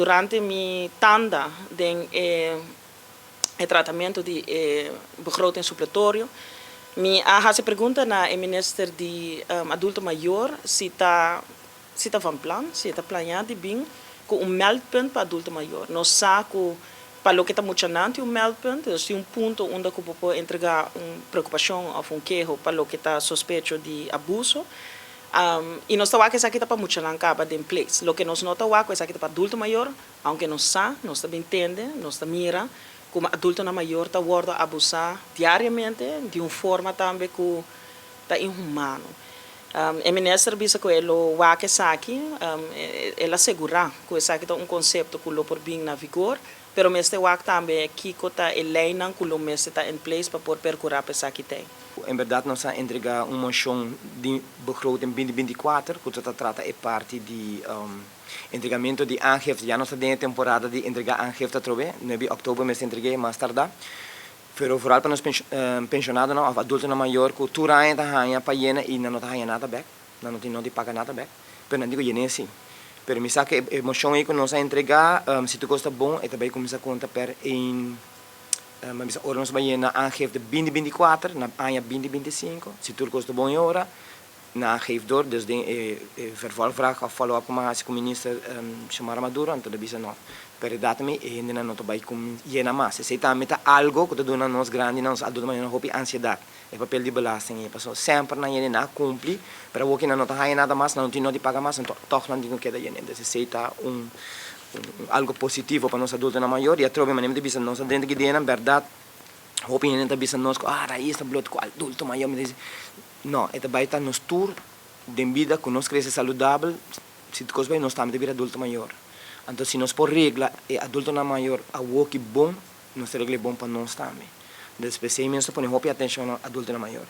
Durante mi tanda den e tratamento di begroting supletorio, mi a hasi pregunta na e minister di adulto mayor si ta van plan, si ta planea di bin cu un meldpunt pa adulto mayor. Nos sa cu pa loke ta muchanan tin un meldpunt, dus tin un punto unda cu por entrega un preocupacion of un keho pa loke ta sospecho di abuso. Y nos ta wak esaki ta pa muchanan caba den place. Loke nos no ta wak esaki ta pa adulto mayor, aunke nos sa, nos ta entende, nos ta mira como adultonan mayor ta wordo abusa diariamente di un forma tambe cu ta inhumano. E minister bisa cu e lo wak esaki, el a sigura cu esaki ta un concepto cu lo por bin na vigor, pero mester wak tambe kico ta e leynan cu lo mester ta in place pa por percura pa esaki tin. En berdad, nos a entrega un mocion di begroting 2024, cu ta trata e parti di entregamento di aangifte. Ya nos ta den temporada di entrega aangifte atrobe, 9 di october mester entrega mas tarda. Pero vooral pa nos pensionadonan, of adultonan mayor, cu tur aña ta haya pa yena y no ta haya nada bek, no tin no di paga nada bek. Pero nan digo yena si. Pero mi sa cu e mocion ey cu nos a entrega, si tur cos ta bon, e tambe cuminsa conta per in maar ora nos bay na aangifte 2024, na aña 2025, si tur cos ta bon e ora, na geef door, dus den vervolgvraag of follow-up cu mi cu minister Xiomara Maduro, anto bisa no. Pero datum e hende no ta bay cu yena mas. Esey tambe ta algo cu ta duna nos grandi, nos adulto mayor hopi ansiedad. E papel di belasting e paso semper nan yena, nan cumpli, pero awor cu nan no ta haya nada mas, nan no tin no di paga mas, anto toch nan tin cu keda yena. Dus esey ta un algo positivo pa nos adultonan mayor y atrobe manera di bisa nos dentro di na berdad hopi hende ta bisa nos ah Raiz ta bloot cu adulto mayor. Mi dice no, e bay ta nos tur den bida cu nos crece saludabel, si cos bay nos tambe bira adulto mayor. Anto si nos por regla e adultonan mayor awo aki bon, nos regla bon pa nos tambe. Dus p'esey mes pone hopi atencion na adultonan mayor.